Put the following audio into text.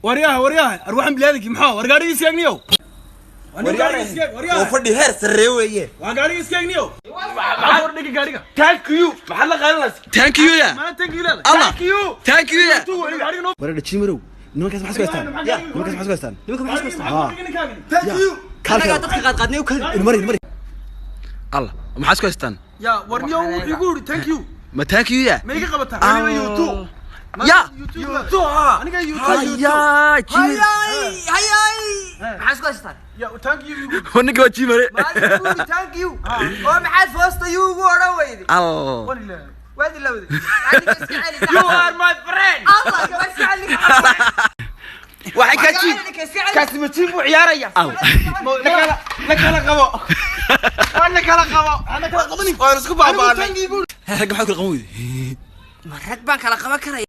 Waryaha, waryaha, arwaxan bilaadankii maxaa? War gaadhigii iska egniyow. Oo fadhi heer sarreeye weeye. Waa gaadhigii iska egniyow. Maxaa hor dhigi gaadhiga? Thank you. Maxaad la qaadanaysa? Thank you ya. Maana thank you leedahay? Allah, thank you ya. Gaadhiga noo Wareedha Jimarow, nimankaas maxaa isku haystaan? Nimankaas maxaa isku haystaan? Nimanka maxaa isku haystaan? Haa. Thank you. Annagaa dadka qaadqaadnay u kali. Mari, mari. Allah, maxaa isku haystaan? Ya warniyow, wuxuu igu yidhi thank you. Ma thank you ya? Ma iga qabataa? Weliba YouTube. Ya. YouTube ha. Aniga YouTube. Hayaa Jimar. Hayay, hayay, maxaa isku haystaan? Ya, thank you. Ninka waa Jimare. Maalin ku yidhi thank you oo maxaad foosta you ugu odhan weyday? Allah. Waad ilowday. Aniga iska celi. You are my friend. Allah, waa iska celi. Waxay ka jiib. Aniga iska celi. Kaasi ma jiib buu ciyaaraya. Allah. La kala, la kala qabo. Waa la kala qabo. Ana kala qabanin. Waan isku baabaanay. Ragga maxaa kala qaban weyday? Ma rag baan kala qaban karaya?